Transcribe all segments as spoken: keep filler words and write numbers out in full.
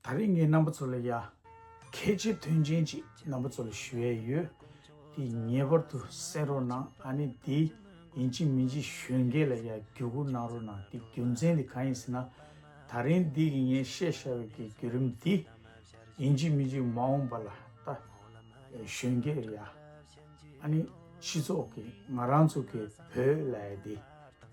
ད་རེས་ངས་རྣམ་པ་ཚོ་ལ་ཡ་གལ་ཆེ་དོན་ཆེན་ཅིག་རྣམ་པ་ཚོ་ལ་ཞུ་ཡས་ཡོད། དེ་ངེས་པར་དུ་གསན་རོགས་གནང་། ཨ་ནི་དེ་ཡིན་གཅིག་མིན་གཅིག་གཞོན་སྐྱེས་ལ་ཡ་བརྒྱུད་སྐུར་གནང་རོགས་གནང་། དེ་རྒྱུ་མཚན་དེ་གང་ཡིན་ཟེར་ན། ད་རིང་འདི་གི་ངས་བཤད་བཞག་པའི་གི་བརྒྱུད་རིམ་འདི་ཡིན་གཅིག་མིན་གཅིག་མ་འོངས་པ་ལ་ད་གཞོན་སྐྱེས་ལ་ཡ། ཨ་ནི་སྤྱི་ཚོགས་ཀྱི་ང་རང་ཚོ་གི་བོད་ལ་ཡ་དེ་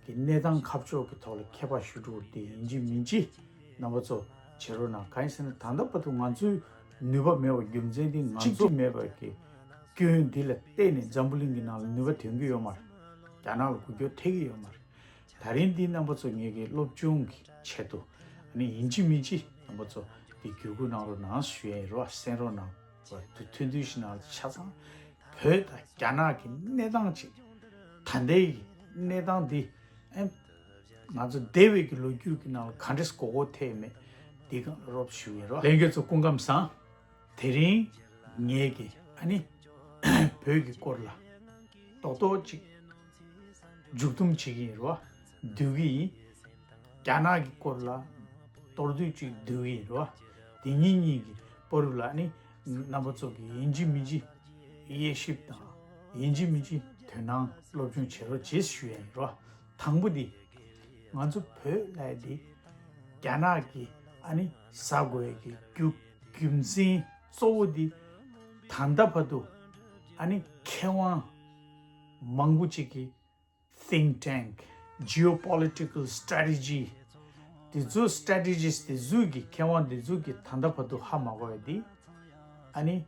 གི་གནས་སྟངས་ཁ་ཕྱོགས་ཀྱི་ཐོག་ལ་མཁས་པ་ཞུ་འགྲོ་དེ་ཡིན་གཅིག་མིན་གཅིག་རྣམ་པ་ཚོ་བྱེད་རོགས་གནང་། གང་ཡིན་ཟེར་ན་ད་ལྟ་བར་དུ་ང་ཚོའི་ནུས་པ་མེད་པ་རྒྱུ་མཚན་དེ་ང་ཚོ་མེད་པ་གི་སྐྱོན་འདི་ལ་བརྟེན་ནས་འཛམ་བུ་གླིང་གི་ནང་ལ་ནུས་པ་ཐོན་གྱི་ཡོད་མ་རེད། རྒྱ་ནག་ལ་འགུལ་སྐྱོད་ཐེབས་ཀྱི་ཡོད་མ་རེད། ད་རིང་འདི་རྣམ་པ་ཚོ་ངེད་ཀྱི་སློབ་སྦྱོང་གི་ཆེད་དུ་ཨ་ནི་ཡིན་གཅིག་མིན་གཅིག་རྣམ་པ་ཚོ་འདི་བརྒྱུད་སྐུར་གནང་རོགས་གནང་ཞུ་ཡ་ཡིན་རོགས། གསན་རོགས་གནང་། ཐུགས་མཐུན་འདུན་ཞིག་གནང་། ཆ་ཚང་བོད་དང་རྒྱ་ནག་གི་གནས་སྟངས་ཅིག་ད་ལྟའི་གི་གནས་སྟངས་འདི་ཨེ་ང་ཚོ་འདས་པའི་གི་ལོ་རྒྱུས་ཀྱི་ནང་ལ་ག་འདྲས་གོ་གོ་ཐེབས་མེད། འདི་གང་ལ་རོབ་ཞུ་ཡིན་རོགས། ལྷན་རྒྱས་ཚོ་སྐུ་ཁམས་བཟང་། དེ་རིང་ངེད་ཀྱི་ཨ་ནི་བོད་ཀྱི་སྐོར་ལ་ཏོག་ཏོག་ཅིག་མཇུག་བསྡོམས་བྱེད་ཀྱི་ཡིན་རོགས། བསྡུ་གི་ཡིན། རྒྱ་ནག་གི་སྐོར་ལ་མདོར་བསྡུས་ཅིག་བསྡུ་གི་ཡིན་རོགས། དེ་གཉིས་གཉིས་ཀྱི་བར་དུ་ལ་ནི་རྣམ་པ་ཚོ་གི་ཡིན་གཅིག་མིན་གཅིག་དབྱེ་ཞིབ་དང་ཡིན་གཅིག་མིན་གཅིག་དོ་སྣང་སློབ་སྦྱོང་བྱེད་རོགས་བྱེད་ཞུ་ཡ་ཡིན་རོགས། དང་པོ་འདི་ང་ཚོ་བོད་ལ་འདི་རྒྱ་ནག་གི་ཨ་ནི་ཟ་དགོས་ཀྱི་རྒྱུ་རྒྱུ་མཚན་གཙོ་བོ་འདི་ད་ལྟ་བར་དུ་ཨ་ནི་མཁས་དབང་མང་པོ་ཅིག་གིས་think tank, geopolitical strategy དེ་ཚོ་strategist དེ་ཚོས་ཀྱི་མཁས་དབང་དེ་ཚོས་ཀྱི་ད་ལྟ་བར་དུ་ཧ་མ་གོ་བ་འདི་ཨ་ནི་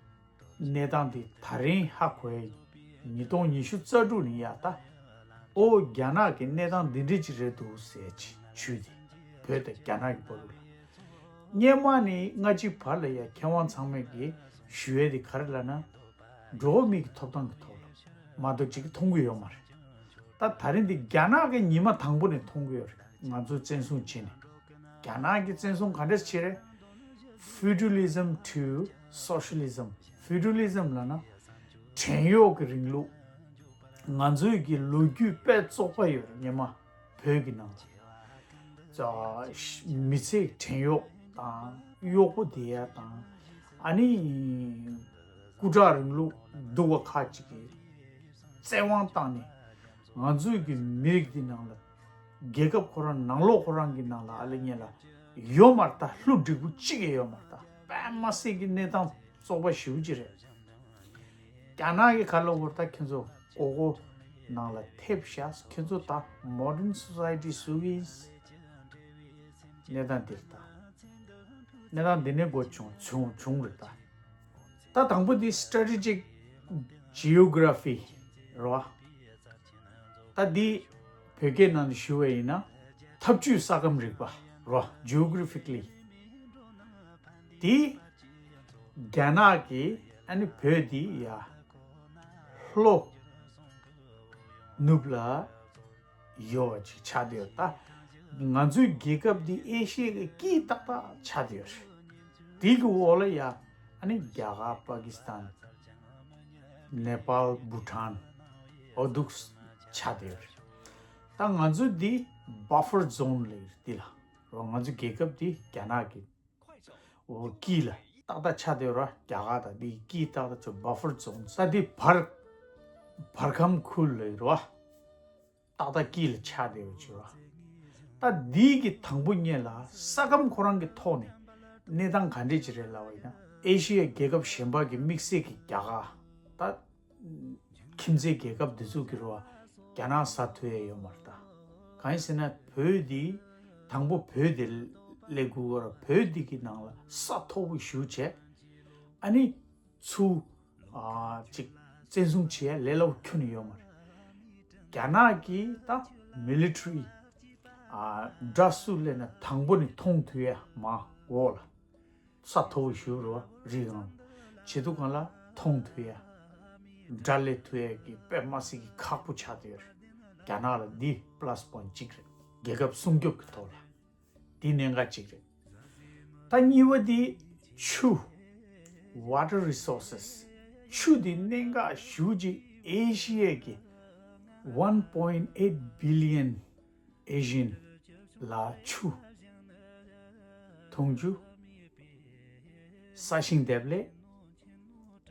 གནས་སྟངས་དེ་ད་རིང་ཧ་གོ་ཡ། ཉིས་སྟོང་ཉི་ཤུ་རྩ་དྲུག་ནས་ཡ་ད་ཨོ་རྒྱ་ནག་གི་གནས་སྟངས་འདི་འདྲ་ཅིག་རེད་འདུག་ཟེར་ཅིག་ཇུས་དེ་བོད་དང་རྒྱ་ནག་གི་བར་དུ་ལ། སྔོན་མ་ནས་སྔ་ཕྱི་བར་ལ་ཡ་མཁས་དབང་ཚང་མས་ཀྱི་ཞུ་ཡས་དེ་ག་རེ་ལབ་ན། འགྲོ་བ་མིའི་གི་ཐོབ་ཐང་གི་ཐོག་ལ་མ་གཏོགས་ཅིག་མཐོང་གི་ཡོད་མ་རེད། ད་ད་རིང་འདི་རྒྱ་ནག་གི་ཉི་མ་དང་པོ་ནས་མཐོང་གི་ཡོད་རེད། ང་ཚོ་བཙན་བཟུང་བྱས་ནས། རྒྱ་ནག་གི་བཙན་བཟུང་ག་འདྲས་བྱས་རེད། Feudalism to Socialism། Feudalism ལབ་ན་བྲན་གཡོག་གི་རིང་ལུགས། ང་ཚོའི་གི་ལོ་རྒྱུས་དཔེ་བཙོག་པ་ཡོད་རེད། སྔོན་མ་བོད་ཀྱི་ནང་ལ་མི་ཚེ་བྲན་གཡོག་དང་གཡོག་པོ་བསྡད་ཡ་དང་། ཨ་ནི་སྐུ་དྲག་རིང་ལུགས་སྡུག་པ་ཁག་ཅིག་གིས་བཙན་དབང་བཏང་ནས་ང་ཚོའི་གི་མི་རིགས་འདི་ནང་ལ་རྒྱལ་ཁབ་ཁོ་རང་ནང་ལོགས་ཁོ་རང་གི་ནང་ལ་ཨ་ལེ་ཉེ་ལ་ཡོད་མ་རེད། ད་ལྷུ་འགྲིག་པོ་གཅིག་ཀྱང་ཡོད་མ་རེད། ད་དཔེ་མ་སྲིད་ཀྱི་གནས་སྟངས་བཙོག་པ་ཞེ་པོ་ཅིག་རེད། རྒྱ་ནག་གི་ཁ་ལོ་བོར་ད་ཁྱེད་ཚོ་ཀོ་ཀོ་ནང་ལ་ཐེབས་ཤག་ཁྱེད་ཚོ་ད་modern society སུ་གི་གནས་སྟངས་འདིར་ད་གནས་སྟངས་འདི་ནས་འགོ་བྱུང་བྱུང་བྱུང་རེད་ད། ད་དང་པོ་འདི་strategic geography རེད་བ། ད་འདི་བོད་སྐད་ནང་ནས་ཞུ་བ་ཡིན་ན་འཐབ་ཇུས་ས་ཁམས་རིག་པ་རེད་བ། Geographically དེ་རྒྱ་ནག་གི་ཨ་ནི་བོད་འདི་ཡ་ལྷོ་ནུབ་ལ་ཡོད་པ་ཅིག་ཆགས་བསྡད་ཡོད། ད་ང་ཚོའི་རྒྱལ་ཁབ་འདི་ཨེ་ཤི་ཡའི་གི་དཀྱིལ་ཏག་ཏག་ཆགས་བསྡད་ཡོད་རེད། དེ་གི་འོག་ལ་ཡ་ཨ་ནི་རྒྱ་གར་པ་ཀི་སི་ཐན་ནེ་པཱལ་བྷུ་ཊཱན་འོ་འདུག་ཆགས་བསྡད་ཡོད་རེད། ད་ང་ཚོ་འདི་buffer zone ལབ་ཡོད་རེད། འདི་ལ་རོ་ང་ཚོ་རྒྱལ་ཁབ་འདི་རྒྱ་ནག་གི་འོ་དཀྱིལ་ལ་ཏག་ཏག་ཆགས་བསྡད་ཡོད་ར། རྒྱ་གར་དང་འདི་དཀྱིལ་ཏག་ཏག་ཚོ་buffer zone ས་འདི་བར་བར་ཁམས་ཁུལ་ལ་ཡོད་ར། ཏག་ཏག་དཀྱིལ་ལ་ཆགས་བསྡད་ཡོད་ཅིག་ར། ད་འདི་གི་དང་པོ་ཉིད་ལ་ས་ཁམས་ཁོ་རང་གི་ཐོག་ནས་གནས་སྟངས་ག་འདྲས་ཅིག་རེད་ལབ་པ་ཡིན་ན། ཨེ་ཤི་ཡའི་རྒྱལ་ཁབ་གཞན་པ་གི་དམིགས་བསལ་གྱི་རྒྱ་གར་ད་ཁྱིམ་མཚེས་རྒྱལ་ཁབ་འདི་ཚོ་གི་རོ་རྒྱ་ནག་ཟ་ཐུབ་ཡས་ཡོད་མ་རེད་ད། གང་ཡིན་ཟེར་ན་བོད་འདི་དང་པོ་བོད་དེ་ལས་འགུལ་བར་བོད་འདི་གི་ནང་ལ་ས་མཐོ་པོ་ཞུ་བྱས། ཨ་ནི་ཚུར་ཨ་ཅིག་བཙན་བཟུང་བྱེད་ཡས་ལས་སླ་པོ་ཁྱོན་ནས་ཡོད་མ་རེད། རྒྱ་ནག་གིས་ད་military ཨ་འདྲ་སུ་ལས་ན་དང་པོ་ནས་མཐོང་ཐུབ་ཡས་མ་འོག་ལ། ས་མཐོ་པོ་ཞུ་རོ་རི་སྒང་བྱེད་དུས་སྒང་ལ་མཐོང་ཐུབ་ཡ། དགྲ་ལས་ཐུབ་ཡ་གི་དཔེ་མ་སྲིད་ཀྱི་ཁག་པོ་ཆགས་བསྡད་ཡོད་རེད། རྒྱ་ནག་ལ་འདི་plus point གཅིག་རེད། རྒྱལ་ཁབ་སྲུང་སྐྱོབ་ཀྱི་ཐོག་ལ་འདི་གནད་འགག་གཅིག་རེད། ད་གཉིས་པ་འདི་ཆུ། Water resources ཆུ་འདི་གནད་འགག་ཞེ་པོ་ཅིག་ཨེ་ཤི་ཡའི་གི་one point eight billion Asian ལ་ཆུ་འཐུང་རྒྱུ་ ས་ཞིང་འདེབས་ལས།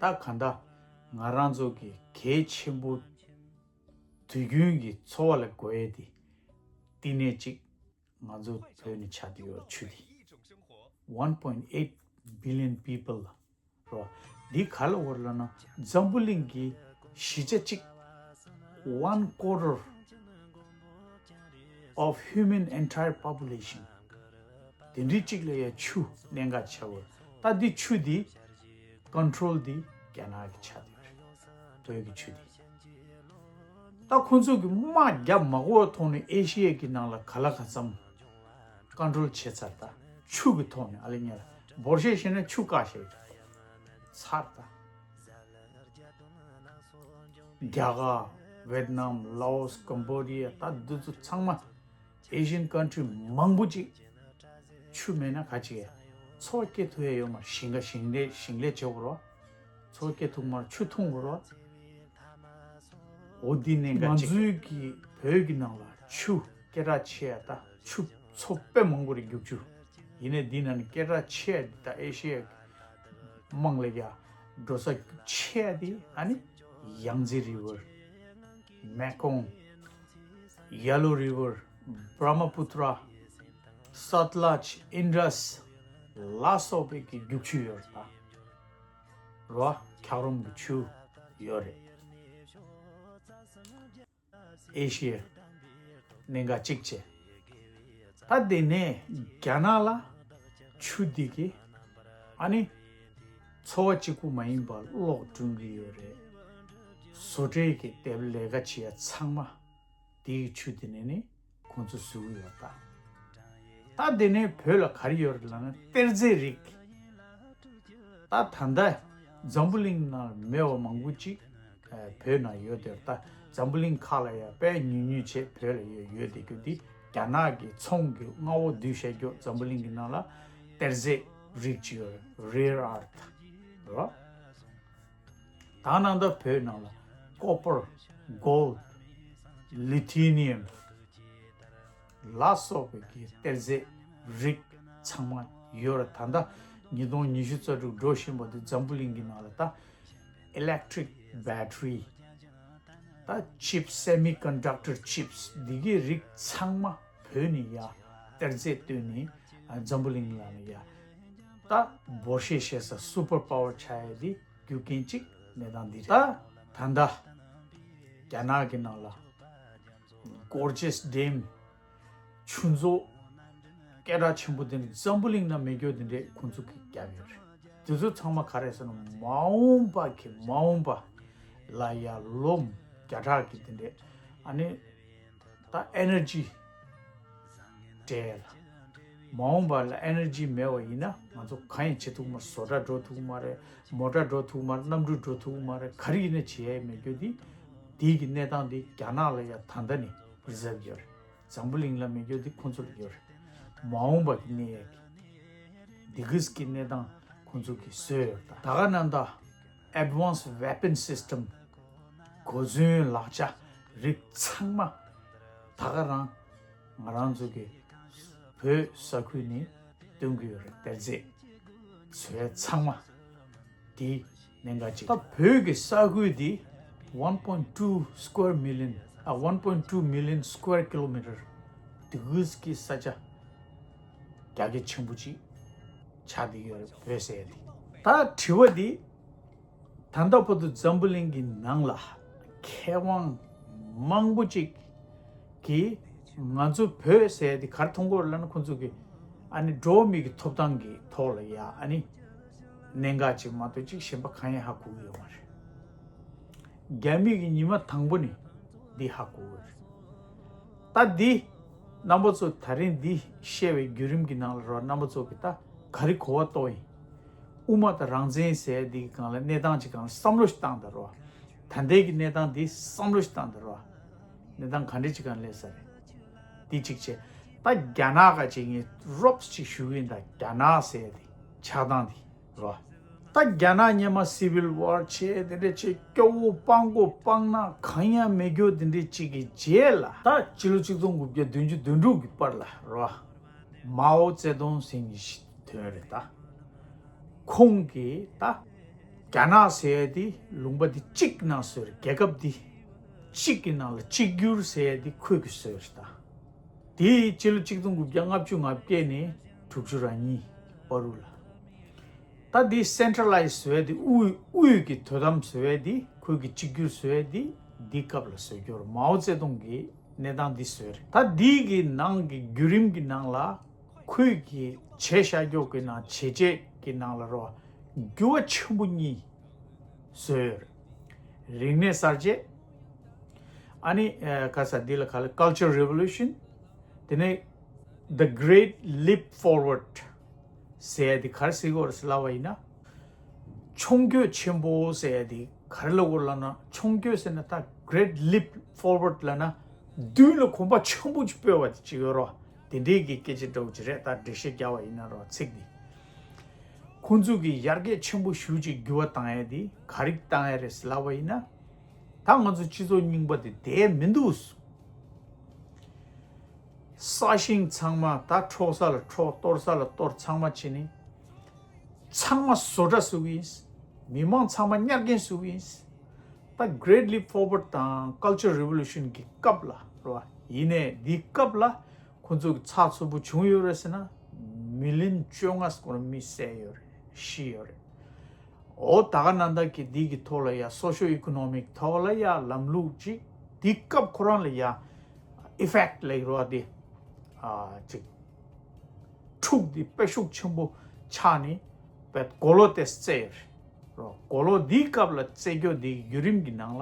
ད་ག་འདྲ་ང་རང་ཚོ་གི་གལ་ཆེན་པོ་དུས་རྒྱུན་གྱི་འཚོ་བ་ལ་དགོས་ཡས་དེ་བསྟི་གནས་གཅིག་ང་ཚོ་བོད་ནས་ཆགས་བསྡད་ཡོད། ཆུ་དེ་one point eight billion people རོ། འདི་ག་ལ་བོར་ལ་ན་འཛམ་བུ་གླིང་གི་བཞི་ཆ་གཅིག one quarter of human entire population དེ་འདྲའི་གཅིག་ལ་ཡ་ཆུ་གནད་འགག་ཆེ་བོ། ད་འདི་ཆུ་འདི་ཀོན་ཊོལ་འདི་རྒྱ་ནག་གི་ཆ་དེ་རེད། བོད་ཀྱི་ཆུ་འདི། ད་ཁོང་ཚོ་གི་དམག་རྒྱབ་མ་དགོས་པ་ཐོག་ནས་ཨེ་ཤི་ཡ་གི་ནང་ལ་ག་ལ་ག་ཙམ་ཀོན་ཊོལ་བྱས་ཚར། ད་ཆུ་གི་ཐོག་ནས་ཨ་ལེ་ཉེ་ལ་འབོར་ཤེས་ཤེས་ན་ཆུ་བཀག་ཤེས་ཚར། ད་རྒྱ་གར་ཝེད་ནམ་ལའོ་སི་ཀམ་བོ་ཌི་ཡ་ད་འདི་ཚོ་ཚང་མ་ཨེ་ཤི་ཡན་ཀོན་ཊི་རི་མང་པོ་ཅིག་ཆུ་མེད་ན་ག་ཅིག་ཡ་འཚོ་བ་སྐྱེལ་ཐུབ་ཡ་ཡོད་མ་རེད། ཞིང་ཁ་ཞིང་ལས་ཞིང་ལས་བྱེད་དགོས་རོགས། འཚོ་བ་སྐྱེལ་ཐུབ་མ་རེད། ཆུ་འཐུང་དགོས་རོགས། འོ་འདི་གནད་འགག་ང་ཅིག་ང་ཚོའི་གི་བོད་ཀྱི་ནང་ལ་ཆུ་སྐད་གྲགས་ཆེ་ཡ་ད་ཆུ་མཚོ་དཔེ་མང་པོ་རེད། རྒྱུག་ཆུ་ཡིན་ནའི་འདི་ནང་ནས་སྐད་གྲགས་ཆེ་ཡ་འདི་ད་ཨེ་ཤི་ཡ་གི་དམངས་ལ་ཡ་འགྲོ་ས་ཆེ་ཡ་འདི་ཨ་ནི་ཡང་ཛི་རི་ཝར། མེ་ཀོང་། ཡེ་ལོ་རི་ཝར། བྷ་ར་མ་པུ་ཏྲ། སད་ལཇ། ཨིན་ཌས་ལ་སོགས་པའི་གི་རྒྱུག་ཆུ་ཡོད་རེད། ད་རོ་འཁྱགས་རོམ་གི་ཆུ་ཡོད་རེད། ཨེ་ཤི་ཡ་གནད་འགག་གཅིག་བྱས། ད་དེ་ནས་རྒྱ་ནག་ལ་ཆུ་འདི་གི་ཨ་ནི་འཚོ་བ་གཅིག་པུ་མ་ཡིན་པར་གློག་བསྐྲུན་གི་ཡོད་རེད། བཟོ་གྲྭའི་གི་དེབ་ལས་ཀ་བྱེད་ཡ་ཚང་མ་དེའི་ཆུ་དེ་ནས་ནི་ཁོང་ཚོ་བཟོ་གི་ཡོད། ད་ད་དེ་ནས་བོད་ལ་ག་རེ་ཡོད་རེད་ལབ་ན་གཏེར་རྫས་རིགས། ད་ད་ལྟ་འཛམ་བུ་གླིང་ནང་མེད་པ་མང་པོ་ཅིག་ཨ་བོད་ནང་ཡོད་དེ། ད་འཛམ་བུ་གླིང་ཁག་ལ་ཡང་དཔེ་ཉུང་ཉུང་བྱས་བོད་ལ་ཡོད་ཡོད་དེ་རྒྱུ་འདི་རྒྱ་ནག་གི་ཚོང་གི་མངའ་འོག་བསྡུས་བཞག་རྒྱུ། འཛམ་བུ་གླིང་གི་ནང་ལ་གཏེར་རྫས་རིགས་ཅིག་ཡོད་རེད། རེར་ཨར་ཐི་རོ། ད་ནང་ད་བོད་ནང་ལ་ཀོ་པར། གོལ་ཌི། ལི་ཐི་ནི་ཡམ་ལ་སོགས་པའི་གི་གཏེར་རྫས་རིགས་ཚང་མ་ཡོད་རེད། ད་ལྟ་ཉིས་སྟོང་ཉི་ཤུ་རྩ་དྲུག་འགྲོ་བཞིན་པ་འདི་འཛམ་བུ་གླིང་གི་ནང་ལ་ད་ཨི་ལེག་ཊི་རིག་བེ་ཊི་རི། ད་ཅིབ་སེ་མི་ཀོན་ཌག་ཊར་ཅིབ་འདི་གི་རིགས་ཚང་མ་བོད་ནས་ཡ་གཏེར་རྫས་བཏོན་ནས་འཛམ་བུ་གླིང་ལ་ཡ་ད་འབོར་ཤེས་བཤད་ས་སུ་པར་པ་ཝར་ཆགས་ཡ་དེ་རྒྱུ་རྐྱེན་གཅིག་གནས་སྟངས་འདི་རེད། ད་ད་ལྟ་རྒྱ་ནག་གི་ནང་ལ་གོར་ཇེས་ཌེམ་ཆུ་མཛོད་སྐད་གྲགས་ཆེན་པོ་དེ་འདྲ་འཛམ་བུ་གླིང་ན་མེད་རྒྱུ་དེ་འདྲས་ཁོང་ཚོ་གིས་བརྒྱབ་ཡོད་རེད། དེ་ཚོ་ཚང་མ་ག་རེ་ཟེར་ན་མ་འོངས་པ་གི་མ་འོངས་པ་ལ་ཡ་ལོ་བརྒྱ་ཕྲག་གི་དེ་འདྲས་ཨ་ནི་ད་ཨེ་ནར་ཇི་སྤྲད་ལ། མ་འོངས་པ་ལ་ཨེ་ནར་ཇི་མེད་པ་ཡིན་ན་ང་ཚོ་གང་ཡང་བྱེད་ཐུབ་མ་རེད། བཟོ་གྲྭ་འགྲོ་ཐུབ་མ་རེད། མོ་ཊ་འགྲོ་ཐུབ་མ་རེད། གནམ་གྲུ་འགྲོ་ཐུབ་མ་རེད། ག་རེ་ཡིན་ན་བྱེད་ཡ་མེད་རྒྱུ་དེ་དེའི་གི་གནས་སྟངས་དེ་རྒྱ་ནག་ལ་ཡ་ད་ལྟ་ནས་རི་ཛར་བ་ཡོད་རེད། འཛམ་བུ་གླིང་ལ་མེད་རྒྱུ་དེ་ཁོང་ཚོ་ལ་ཡོད་རེད། མ་འོངས་པ་གི་གནས་ཡ་གི་དེ་གིས་གི་གནས་སྟངས་ཁོང་ཚོ་གིས་བཟོས་ཡོད་རེད། ད་ག་ནང་ད་Advanced Weapon System གོ་མཚོན་ལག་ཆ་རིགས་ཚང་མ་ད་ག་རང་ང་རང་ཚོ་གི་བོད་ས་ཁུལ་ནས་སྟོན་གྱི་ཡོད་རེད། གཏེར་རྫས་བཟོ་ཡ་ཚང་མ་དེ་གནད་འགག་ཅིག་ད་བོད་ཀྱི་ས་ཁུལ་དེ་one point two square million ཨ་one point two million square kilometer དེ་གིས་ཀྱི་ས་ཆ་རྒྱ་གལ་ཆེན་པོ་ཅིག་ཆགས་བསྡད་ཡོད་རེད། བོད་ཟེར་ཡ་དེ། ད་དྲི་བ་འདི་ད་ལྟ་བར་དུ་འཛམ་བུ་གླིང་གི་ནང་ལ་མཁས་དབང་མང་པོ་ཅིག་གིས་ང་ཚོ་བོད་ཟེར་ཡ་དེ་ག་རེ་མཐོང་གི་ཡོད་ལབ་ན་ཁོང་ཚོ་གིས་ཨ་ནི་འགྲོ་བ་མི་གི་ཐོབ་ཐང་གི་ཐོག་ལ་ཡ་ཨ་ནི་གནད་འགག་ཅིག་མ་གཏོགས་ཅིག་གཞན་པ་གང་ཡང་ཧ་གོ་གི་ཡོད་མ་རེད། རྒྱ་མི་གི་ཉི་མ་དང་པོ་ནས་འདི་ཧ་གོ་གི་རེད། ད་འདི་རྣམ་པ་ཚོ་ད་རིང་འདི་བཤད་པའི་བརྒྱུད་རིམ་གྱི་ནང་ལ་རོ་རྣམ་པ་ཚོ་གི་ད་ག་རེ་གོ་བ་རྟོགས་ཡིན། དབུ་མ་དང་རང་བཙན་ཟེར་འདི་གི་སྒང་ལ་གནས་སྟངས་ཅིག་སྒང་ལ་བསམ་བློ་ཞིག་བཏང་དང་རོ། ད་ལྟའི་གི་གནས་སྟངས་འདི་བསམ་བློ་ཞིག་བཏང་དང་རོ། གནས་སྟངས་ག་འདྲ་ཅིག་སྒང་ལ་སླེབས་ས་རེད། འདི་གཅིག་བྱས། ད་རྒྱ་ནག་ག་ཅིག་ངས་རོབ་ཅིག་ཞུ་གི་ཡིན། ད་རྒྱ་ནག་ཟེར་འདི་ཆགས་སྟངས་འདི། རོ། ད་རྒྱ་ནག་སྔོན་མ་སི་བིལ་ཝར་བྱས་དེ་འདྲ་བྱས་སྐྱོ་བོ་སྤྲང་པོ་སྤང་ནག་གང་ཡང་མེད་རྒྱུ་དེ་འདྲ་ཅིག་གི་རྗེས་ལ་ད་ཕྱི་ལོ་ཆིག་སྟོང་དགུ་བརྒྱ་བདུན་ཅུ་དོན་དྲུག་གི་བར་ལ་རོ། མའོ་ཙེ་ཏུང་ཟེར་མཁན་ཞིག་ཐོན་རེད་ད། ཁོང་གིས་ད་རྒྱ་ནག་ཟེར་ཡ་དེ་ལུང་པ་དེ་གཅིག་ནང་བཟོས་རེད། རྒྱལ་ཁབ་དེ་གཅིག་གི་ནང་ལ་གཅིག་གྱུར་ཟེར་ཡ་དེ་ཁོས་གིས་བཟོས་རེད་ད། དེ་སྤྱི་ལོ་གཅིག་སྟོང་དགུ་བརྒྱ་ལྔ་བཅུ་ང་བརྒྱད་ནས་དྲུག་ཅུ་རེ་གཉིས་བར་དུ་ལ། ད་དེ་སེན་ཊྲ་ལའི་ཛི་བཟོས་ཡ་དེ་དབུས་དབུས་ཀྱི་དོ་དམ་བཟོས་ཡ་དེ་ཁོས་གིས་གཅིག་གྱུར་བཟོས་ཡ་དེ་འདི་སྐབས་ལ་བཟོས་རྒྱུ་རེད། མའོ་ཙེ་ཏུང་གིས་གནས་སྟངས་འདི་བཟོས་རེད། ད་འདི་གི་ནང་གི་བརྒྱུད་རིམ་གྱི་ནང་ལ་ཁོས་གིས་བྱས་བཞག་རྒྱུ་གི་ནང་བྱས་རྗེས་ཀྱི་ནང་ལ་རོ་འགྱུར་བ་ཆེན་པོ་གཉིས་བཟོས་ཡོད་རེད། རིག་གནས་གསར་བརྗེ། ཨ་ནི་ཨ་ག་ས་འདི་ལ་ག་ལ་Culture Revolution། དེ་ནས་The Great Leap Forward ཟེར་ཡ་དེ་ག་རེ་ཟེར་གྱི་ཡོད་རེད་ཟེར་ལབ་པ་ཡིན་ན། མཆོང་སྐྱོད་ཆེན་པོ་ཟེར་ཡ་དེ་ག་རེ་ལབ་དགོས་ལབ་ན། མཆོང་སྐྱོད་ཟེར་ན་ད་Great Leap Forward ལབ་ན་མདུན་ལ་གོམ་པ་ཆེན་པོ་ཅིག་སྤོས་པ་དེ་ཅིག་ཡོད་རོ། དེ་འདྲའི་གི་སྐད་ཆ་འདྲ་བོ་ཅིག་རེད། ད་འགྲེལ་བཤད་རྒྱག་པ་ཡིན་ན་རོ་ཚིག་འདི། ཁོང་ཚོ་གིས་ཡར་རྒྱས་ཆེན་པོ་ཞེ་པོ་ཅིག་འགྱུར་བ་བཏང་ཡ་དེ་ག་རེ་བཏང་ཡ་རེད་ཟེར་ལབ་པ་ཡིན་ན། ད་ང་ཚོ་སྤྱི་ཚོགས་རྙིང་པ་དེ་བསྡད་མི་འདུག། ས་ཞིང་ཚང་མ་ད་འཕྲོག་ས་ལ་འཕྲོག། གཏོར་ས་ལ་གཏོར། ཚང་མ་བྱས་ནས་ཚང་མ་བཟོ་གྲྭ་བཟོ་གི་ཡིན། མི་མང་ཚང་མ་ཉར་མཁན་བཟོ་གི་ཡིན། ད་Great Leap Forward དང་Culture Revolution གི་སྐབས་ལ་རེད་བ། ཡིན་ནའི་འདི་སྐབས་ལ་ཁོ་ཚོ་གི་ཚགས་ཚུད་པོ་བྱུང་ཡོད་རེད་ཟེར་ན། མི་ལི་ཡོན་བཅོ་ལྔ་སྐོར་མི་བསད་ཡོད་རེད། ཤི་ཡོད་རེད། འོ་ད་ག་ནང་ད་གི་འདི་གི་ཐོག་ལ་ཡ་Socio-Economic ཐོག་ལ་ཡ་ལམ་ལུགས་ཅིག་འདི་སྐབས་ཁོ་རང་ལ་ཡ་effect ལ་ཡོད་རེད་བ། དེ་ཨ་ཅིག་འཁྲུག་འདི་དཔེ་ཤུགས་ཆེན་པོ་ཆགས་ནས་བས་གོ་ལོ་དེ་རྩེ་ཡོད་རེད། རོ་གོ་ལོ་འདིའི་སྐབས་ལ་རྩེ་རྒྱུ་འདི་བརྒྱུད་རིམ་གྱི་ནང་ལ་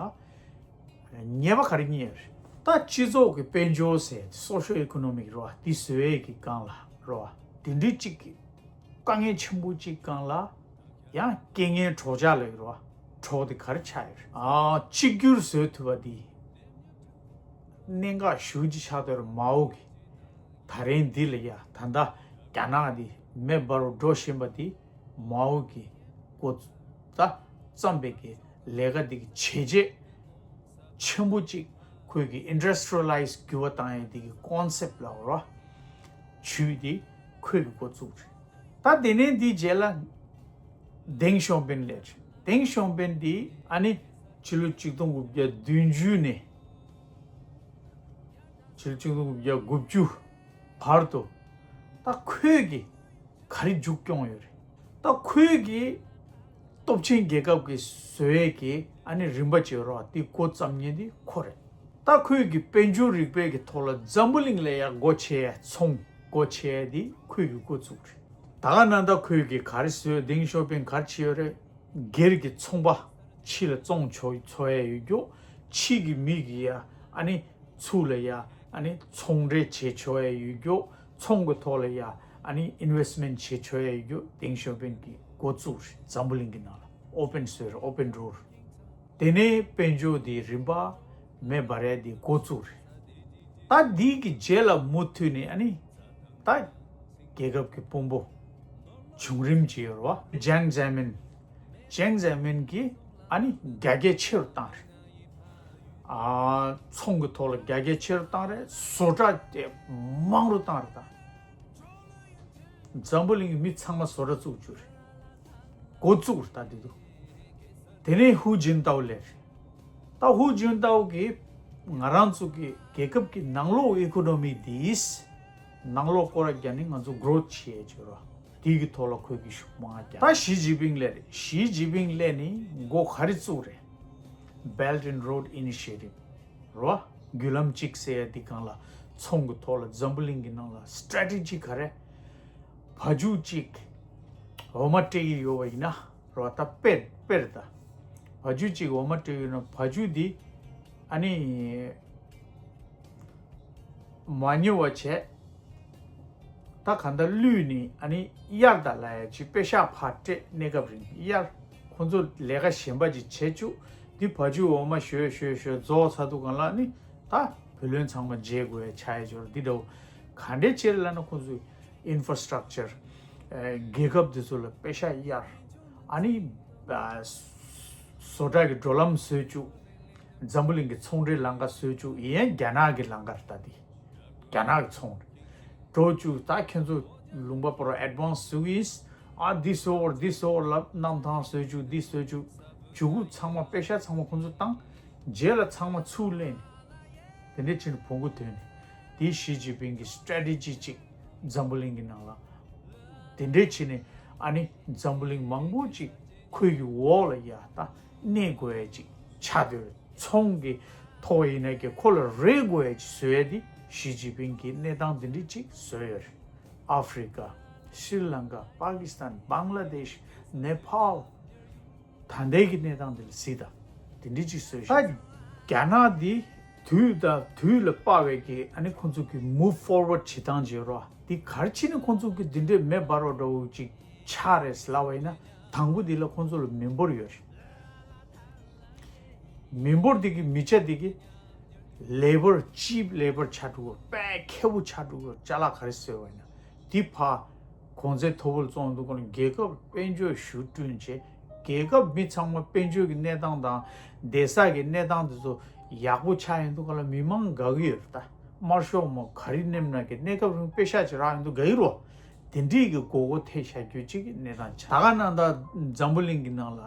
ཉེས་པ་ག་རེ་རྙེད་ཡོད་རེད། ད་སྤྱི་ཚོགས་ཀྱི་དཔལ་འབྱོར་ཟེར་Socio-Economic རོ་འདི་བཟོ་ཡས་ཀྱི་སྒང་ལ་རོ་འདི་འདྲའི་གཅིག་གི་དཀའ་ངལ་ཆེན་པོ་གཅིག་སྒང་ལ་ཡང་རྐྱེན་ངན་གྲོགས་ཆགས་ལ་ཡོད་རོ་གྲོགས་འདི་ག་རེ་ཆགས་ཡོད་རེད། ཨ་གཅིག་གྱུར་བཟོས་ཐུབ་པ་འདི་གནད་འགག་ཞེ་པོ་ཅིག་ཆགས་བསྡད་རེད། མའོ་གི་ད་རིང་འདི་ལ་ཡ་ད་ལྟ་རྒྱ་ནག་འདི་མེ་འབར་བ་འགྲོ་བཞིན་པ་འདི་མའོ་གི་འགོ་ད་བརྩམས་པའི་གི་ལས་ཀ་འདི་གི་བྱས་རྗེས་ཆེན་པོ་གཅིག་ཁོས་གི་Industrialize འགྱུར་བ་བཏང་ཡས་འདི་གི་Concept ལ་རོ་ཇུས་འདི་ཁོས་གི་འགོ་བཙུགས་རེད། ད་དེ་ནས་འདི་རྗེས་ལ་ཏེང་ཞའོ་ཕིང་སླེབས་རེད། ཏེང་ཞའོ་ཕིང་འདི་ཨ་ནི་ཕྱི་ལོ་ཆིག་སྟོང་དགུ་བརྒྱ་བདུན་ཅུ་ནས་ཕྱི་ལོ་ཆིག་སྟོང་དགུ་བརྒྱ་དགུ་བཅུ་བར་དུ་ད་ཁོས་གི་ག་རེ་མཇུག་སྐྱོང་ཡོད་རེད། ད་ཁོས་གི་སྟོབས་ཆེན་རྒྱལ་ཁབ་ཀྱི་བཟོ་ཡས་ཀྱི་ཨ་ནི་རིམ་པ་བྱེད་རོགས་དེ་འགོ་བརྩམས་མཁན་དེ་ཁོ་རེད། ད་ཁོས་གི་དཔལ་འབྱོར་རིག་པའི་གི་ཐོག་ལ་འཛམ་བུ་གླིང་ལ་ཡ་སྒོ་ཕྱེ་ཡ་ཚོང་སྒོ་ཕྱེ་ཡ་དེ་ཁོས་གི་འགོ་བཙུགས་རེད། ད་ག་ནང་ད་ཁོས་གི་ག་རེ་བཟོས། ཏེང་ཞའོ་ཕིང་ག་རེ་བྱས་ཡོད་རེད། སྒེར་གྱི་ཚོང་པ་ཕྱི་ལ་བཙོང་ཆོག་ཚོ་ཡ་ཡོད་རྒྱུ། ཕྱི་གི་མི་གི་ཡ་ཨ་ནི་ཚུར་ལ་ཡ་ཨ་ནི་ཚོང་འབྲེལ་བྱེད་ཆོག་ཡ་ཡོད་རྒྱུ། ཚོང་གི་ཐོག་ལ་ཡ་ཨ་ནི་Investment བྱེད་ཆོག་ཡ་ཡོད་རྒྱུ། ཏེང་ཞའོ་ཕིང་གི་འགོ་བཙུགས་རེད། འཛམ་བུ་གླིང་གི་ནང་ལ་Open བཟོས་རེད། Open Door དེ་ནས་དཔལ་འབྱོར་དེ་རིམ་པ་མེ་འབར་ཡ་དེ་འགོ་བཙུགས་རེད། ད་འདི་གི་རྗེས་ལ་མུ་མཐུད་ནས་ཨ་ནི་ད་རྒྱལ་ཁབ་ཀྱི་དཔོན་པོ་བྱུང་རིམ་ཅིག་ཡོད་རེད་བ། ཅེང་ཛེ་མིན། ཅེང་ཛེ་མིན་གྱིས་ཨ་ནི་རྒྱ་སྐྱེད་ཆེ་རུ་བཏང་རེད། ཨ་ཚོང་གི་ཐོག་ལ་རྒྱ་སྐྱེད་ཆེ་རུ་བཏང་རེད། བཟོ་གྲྭ་དེ་མང་རུ་བཏང་རེད་ད། འཛམ་བུ་གླིང་གི་མི་ཚང་མ་བཟོ་གྲྭ་བཙུགས་བཅུག་རེད། འགོ་བཙུགས་རེད་ད་དེ་དུས། དེ་ནས་ཧུའུ་ཅིན་ཏའོ་སླེབས་རེད། ད་ཧུའུ་ཅིན་ཏའོ་གིས་ང་རང་ཚོ་གི་རྒྱལ་ཁབ་ཀྱི་ནང་ལོགས་ཨི་ཀོ་ནོ་མི་འདིས་ནང་ལོགས་སྐོར་ར་རྒྱག་ནས་ང་ཚོ་གྷོ་རོཐ་བྱེད་ཡས་བྱོས་རོགས། དེ་གི་ཐོག་ལ་ཁོས་གི་ཤུགས་མང་རྒྱག་ད་ཞི་ཅིན་ཕིང་སླེབས་རེད། ཞི་ཅིན་ཕིང་སླེབས་ནས་འགོ་ག་རེ་བཙུགས་རེད། Belt and Road Initiative རོ། བརྒྱུད་ལམ་གཅིག་ཟེར་ཡ་འདི་སྒང་ལ་ཚོང་གི་ཐོག་ལ་འཛམ་བུ་གླིང་གི་ནང་ལ་སི་ཊེ་རེ་ཊི་ཇི་ག་རེ། བ་ཕྱུགས་གཅིག་འོ་མ་སྤྲད་ཀྱི་ཡོད་པ་ཡིན་ན་རོ། ད་དཔེར་དཔེར་ད་བ་ཕྱུགས་གཅིག་འོ་མ་སྤྲད་ཀྱི་ཡོད་ན་བ་ཕྱུགས་འདི་ཨ་ནི་མ་ཉོ་བ་བྱས། ད་གང་ལྟར་བླུས་ནས་ཨ་ནི་གཡར་ད་ལབ་ཡ་ཅིག་པེ་ཤག་ཕར་སྤྲད། གནས་སྐབས་རིང་གཡར། ཁོང་ཚོ་ལས་ཀ་གཞན་པ་ཅིག་བྱེད་བཅུག་འདི་བ་ཕྱུགས་འོ་མ་ཞོས་ཞོས་ཞོས་རྫོགས་ཚར་དུས་སྒང་ལ་ནི་ད་བུ་ལོན་ཚང་མ་འཇལ་དགོས་ཡ་ཆགས་ཡ་ཅིག་ཡོད་རེད། འདི་འདྲ་བོ་ག་འདྲས་བྱེད་ལབ་ན་ཁོང་ཚོས་Infrastructure རྒྱལ་ཁབ་འདི་ཚོ་ལ་པེ་ཤག་གཡར། ཨ་ནི་བཟོ་གྲྭ་གི་འགྲོ་ལམ་བཟོས་བཅུག་འཛམ་བུ་གླིང་གི་ཚོང་འབྲེལ་ལམ་ཁ་བཟོས་བཅུག་ཡིན་ཡང་རྒྱ་ནག་གི་ལམ་ཁ་རེད་ད་འདི། རྒྱ་ནག་གི་ཚོང་རེད། འགྲོ་བཅུག་ད་ཁྱོད་ཚོ་ལུང་པ་པོ་ར་ཨེཌ་ཝན་སི་བཟོ་གི་ཡིན། ཨ་འདི་བཟོ་བར་འདི་བཟོ་བར་ལབ། གནམ་ཐང་བཟོ་བཅུག་འདི་བཟོ་བཅུག་བྱུ་གུ་ཚང་མ་པེ་ཤ་ཚང་མ་ཁོང་ཚོ་བཏང་། རྗེས་ལ་ཚང་མ་ཚུར་ལེན་ནས་དེ་འདྲས་བྱས་ནས་བོང་གུ་ཐོན་ནས། དེའི་ཞི་ཅིན་ཕིང་གི་སི་ཊེ་རེ་ཊི་ཇི་ཅིག་འཛམ་བུ་གླིང་གི་ནང་ལ་དེ་འདྲས་བྱས་ནས། ཨ་ནི་འཛམ་བུ་གླིང་མང་པོ་ཅིག་ཁོའི་གི་འོག་ལ་ཡ་ད་གནས་དགོས་ཡ་ཅིག་ཆགས་བསྡད་ཡོད་རེད། ཚོང་གི་ཐོག་ཡིན་ན་ཀྱང་ཁོ་ལ་རེ་དགོས་ཡ་ཅིག་བཟོ་ཡ་དེ་ཞི་ཅིན་ཕིང་གིས་གནས་སྟངས་དེ་འདྲས་ཅིག་བཟོས་ཡོད་རེད། ཨ་ཧྥེ་རི་ཀ། ཤྲི་ལང་ཀ། པ་ཀི་སི་ཐན། བང་ལ་དེཤ། ནེ་པཱལ། ད་ལྟའི་གི་གནས་སྟངས་འདི་ལ་གཟིགས་དང་། དེ་འདྲའི་ཅིག་བཟོས་ཤག་ད་རྒྱ་ནག་འདི་དུས་དང་དུས་ལ་དཔག་པའི་གི་ཨ་ནི་ཁོང་ཚོ་གི་move forward བྱེད་སྟངས་བྱེད་རོགས། འདི་ག་རེ་བྱས་ནས་ཁོང་ཚོ་གི་འདི་འདྲའི་མེ་འབར་བ་འདྲ་བོ་ཅིག་ཆགས་རེད་ཟེར་ལབ་པ་ཡིན་ན། དང་པོ་འདི་ལ་ཁོང་ཚོ་ལ་མི་འབོར་ཡོད་རེད། མི་འབོར་འདི་གི་མི་ཆ་འདི་གི་ལེ་བར་ཅིབ་ལེ་བར་ཆགས་འགྲོ་གི་རེད། དཔེ་མཁས་པོ་ཆགས་འགྲོ་གི་རེད། ཅ་ལག་ག་རེ་བཟོས་པ་ཡིན་ན་འདི་ཕར་གོང་ཚད་མཐོ་པོ་ལ་བཙོང་འདུག་ག་ལ། རྒྱལ་ཁབ་དཔལ་འབྱོར་ཞུ་བསྐྲུན་བྱས། རྒྱལ་ཁབ་མི་ཚང་མ་དཔལ་འབྱོར་གྱི་གནས་སྟངས་དང་བསྡད་ས་གི་གནས་སྟངས་དེ་ཚོ་ཡག་པོ་ཆགས་ཡོང་དུས་སྒང་ལ་མི་མང་དགའ་གི་ཡོད་རེད། ད་དམར་ཤོག་མོ་ག་རེ་ནེམ་ན་གི་གནས་སྐབས་རིང་པེ་ཤག་ཅིག་རག་ཡོང་དུས་དགའ་གི་རེད། དེ་འདྲའི་གི་མགོ་སྐོར་ཐེབས་བཞག་རྒྱུ་ཅིག་གི་གནས་སྟངས་ཆགས། ད་ག་ནང་ད་འཛམ་བུ་གླིང་གི་ནང་ལ།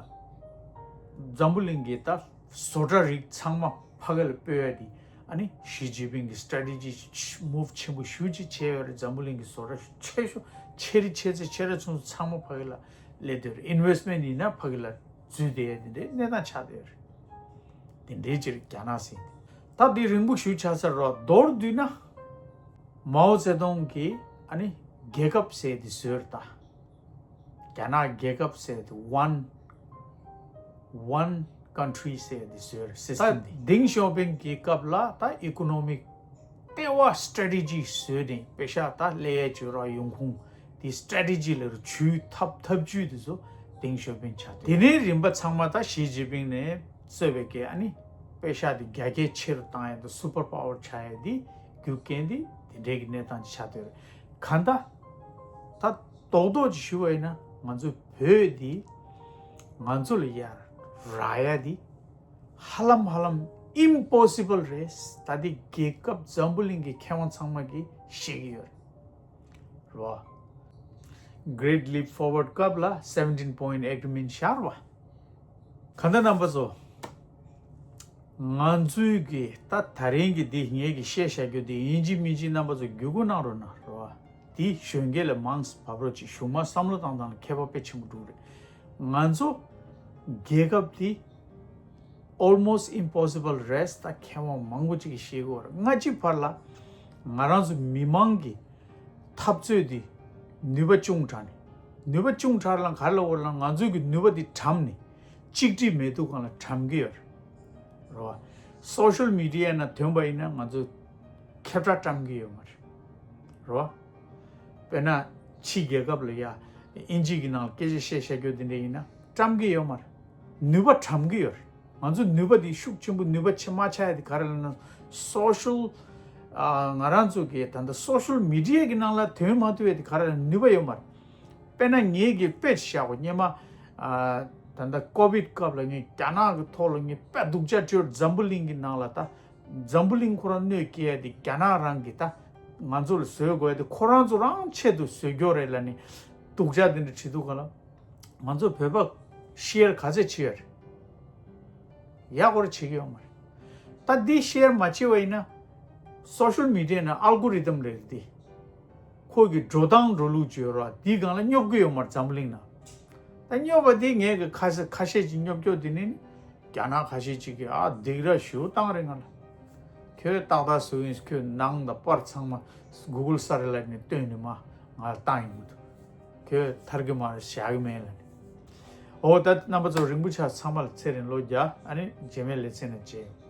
འཛམ་བུ་གླིང་གི་ད་བཟོ་གྲྭ་རིགས་ཚང་མ་ཕ་གི་ལ་སྤོས་ཡ་དེ། ཨ་ནི་ཞི་ཅིན་ཕིང་གི་སི་ཊེ་རེ་ཊི་ཇི་move ཆེན་པོ་ཞེ་པོ་ཅིག་བྱས་ཡོད་རེད། འཛམ་བུ་གླིང་གི་བཟོ་གྲྭ་ཆེ་ཤོས་ཆེ་རི་ཆེ་ཚད་ཆེ་ར་ཆུང་ཚང་མ་ཕ་གི་ལ་སླེབས་བསྡད་ཡོད་རེད། ཨིན་ཝེ་སི་མེན་ཊི་ཡིན་ན་ཕ་གི་ལ་འཛུལ་བསྡད་ཡ་དེ་འདྲའི་གནས་སྟངས་ཆགས་བསྡད་ཡོད་རེད། དེ་འདྲའི་ཅིག་རྒྱ་ནག་ཟེར། ད་འདི་རིང་པོ་ཞེ་པོ་ཆགས་ཚར་རོགས། མདོར་བསྡུས་ན། མའོ་ཙེ་ཏུང་གིས་ཨ་ནི་རྒྱལ་ཁབ་ཟེར་དེ་བཟོས་རེད་ད། རྒྱ་ནག་རྒྱལ་ཁབ་ཟེར་དེ་one one country ཟེར་དེ་བཟོས་རེད། སི་སི་ཊེམ་དེ། ད་ཌེང་ཞའོ་ཕིང་གི་སྐབས་ལ་ད་ཨི་ཀོ་ནོ་མིག་ལྟེ་བ་སི་ཊེ་རེ་ཊི་ཇི་བཟོས་ནས་པེ་ཤག་ད་སླེབས་ཡ་བྱོས་རོགས། ཡོང་ཁུངས་དེ་སི་ཊེ་རེ་ཊི་ཇི་ལ་རུ་ཇུས་ཐབས་ཐབས་ཇུས་དེ་ཚོ་ཌེང་ཞའོ་ཕིང་ཆགས་ཏེ། དེ་ནས་རིམ་པ་ཚང་མ་ད་ཞི་ཅིན་ཕིང་ནས་གཙོས་པའི་གི་ཨ་ནི་པེ་ཤག་དེ་རྒྱ་སྐྱེད་ཆེ་རུ་བཏང་ཡ་དང་སུ་པར་པ་ཝར་ཆགས་ཡ་དེ་རྒྱུ་རྐྱེན་དེ་དེ་འདྲའི་གི་གནས་སྟངས་ཅིག་ཆགས་བསྡད་ཡོད་རེད། གང་ལྟར་ད་རྡོག་རྡོག་ཅིག་ཞུ་བ་ཡིན་ན། ང་ཚོ་བོད་འདི་ང་ཚོ་ལ་ཡ་རག་ཡ་འདི་ཧ་ལམ་ཧ་ལམ་ཨིམ་པོ་སི་བལ་རེད། ད་འདི་རྒྱལ་ཁབ་འཛམ་བུ་གླིང་གི་མཁས་དབང་ཚང་མ་གིས་ཤེས་ཀྱི་ཡོད་རེད་བ། Great Leap Forward སྐབས་ལ་seventeen point agreement བཞག་རེད་བ། གང་ལྟར་རྣམ་པ་ཚོ། ང་ཚོའི་གི་ད་ད་རིང་གི་འདི་ངེད་ཀྱི་བཤད་བཞག་རྒྱུ་འདི་ཡིན་གཅིག་མིན་གཅིག་རྣམ་པ་ཚོ་བརྒྱུད་སྐུར་གནང་རོགས་གནང་རོགས། འདི་གཞོན་སྐྱེས་ལ་མང་ཙམ་བབས་རོགས་གྱིས། གཞུག་མ་བསམ་བློ་བཏང་སྟངས་ལ་ཁྱད་པར་དཔེ་ཆེན་པོ་འགྲོ་གི་རེད། ང་ཚོ་རྒྱལ་ཁབ་འདི་almost impossible རེད། ད་མཁས་དབང་མང་པོ་ཅིག་གིས་བཤད་ཀྱི་ཡོད་རེད། སྔ་ཕྱི་བར་ལ་ང་རང་ཚོ་མི་མང་གི་འཐབ་རྩོད་འདི་ནུས་པ་ཆུང་དྲགས་ནས། ནུས་པ་ཆུང་དྲགས་ལ་ག་རེ་ལབ་དགོས་ལབ་ན། ང་ཚོའི་གི་ནུས་པ་འདི་བཀྲམ་ནས་གཅིག་སྒྲིལ་མེད་དུས་སྒང་ལ་བཀྲམ་གྱི་ཡོད་རེད་བ། སོ་ཤལ་མི་ཌི་ཡ་ནང་ཐོན་པ་ཡིན་ན་ང་ཚོ་ཁྱབ་བསྒྲགས་བཀྲམ་གྱི་ཡོད་མ་རེད་བ། དཔེར་ན་ཕྱི་རྒྱལ་ཁབ་ལ་ཡ་དབྱིན་ཇི་གི་ནང་ལ་སྐད་ཆ་བཤད་བཤད་རྒྱུ་དེ་འདྲ་ཡིན་ན་བཀྲམ་གྱི་ཡོད་མ་རེད། ནུས་པ་བཀྲམ་གྱི་ཡོད་རེད། ང་ཚོ་ནུས་པ་དེ་ཤུགས་ཆེན་པོ་ནུས་པ་ཆེ་མ་ཆགས་ཡ་དེ་ག་རེ་ལབ་ན། སོ་ཤལ་ཨ་ང་རང་ཚོ་གི་ད་ལྟ་སོ་ཤལ་མི་ཌི་ཡ་གི་ནང་ལ་ཐོན་མ་ཐུབ་ཡ་དེ་ག་རེ་ལབ་ན། ནུས་པ་ཡོད་མ་རེད། དཔེར་ན་ངེད་ཀྱི་དཔེ་ཅིག་བཞག་གོ། སྔོན་མ་ཨ་ད་ལྟ་ཀོ་བིཌ་སྐབས་ལ་ངས་རྒྱ་ནག་གི་ཐོག་ལ་ངས་དཔེ་སྡུག་ཅག་བྱས། འཛམ་བུ་གླིང་གི་ནང་ལ་ད་འཛམ་བུ་གླིང་ཁོ་རང་གནོད་སྐྱེལ་ཡ་དེ་རྒྱ་ནག་རང་གིས་ད་ང་ཚོ་ལ་བཟོ་དགོས་ཡ་དེ་ཁོ་རང་ཚོ་རང་ཆེད་དུ་བཟོས་ཀྱི་ཡོད་རེད་ལབ་ནས་སྡུག་ཅག་དེ་འདྲ་བྲིས་འདུག་ག་ལ། ང་ཚོ་བོད་པ་ཤེར་ག་ཚད་བྱེད་ཡོད་རེད། ཡག་པོ་བྱེད་ཀྱི་ཡོད་མ་རེད། ད་འདི་ཤེར་མ་བྱེད་པ་ཡིན་ན། སོ་ཤལ་མི་ཌི་ཡ་ནང་ཨལ་གོ་རི་དམ་རེད་འདི། ཁོ་གི་འགྲོ་སྟངས་འགྲོ་ལུགས་བརྗོད་རོགས། འདིའི་སྒང་ལ་སྙོབ་ཀྱི་ཡོད་མ་རེད་འཛམ་གླིང་ནང་། ད་སྙོབ་པ་འདི་ངས་གི་ཁ་ཤས་ཁ་ཤས་ཅིག་སྙོབ་ཀྱོག་འདི་ནི་རྒྱ་ནག་ཁ་ཤས་ཅིག་གིས་ཨ་སྡིགས་ར་ཞེ་པོ་བཏང་རེད་ང་ལ། ཁྱོད་ཏག་ཏག་བཟོ་ཡིན། ཁྱོད་ནང་དང་པར་ཚང་མ་གུ་གལ་ས་རེ་ལ་ནས་བཏོན་ནས་མ་ང་ལ་བཏང་ཡོང་གི་འདུག་ཁྱོད་ཐར་གི་མ་རེད། བཞག་གི་མེད་ལབ་ནས། འོ་ད་རྣམ་པ་ཚོ་རིང་པོ་ཆགས། ཚང་མ་ལ་ཚེ་རིང་ལོ་བརྒྱ། ཨ་ནི་རྗེས་མའི་ལེ་ཚན་ནས་མཇལ།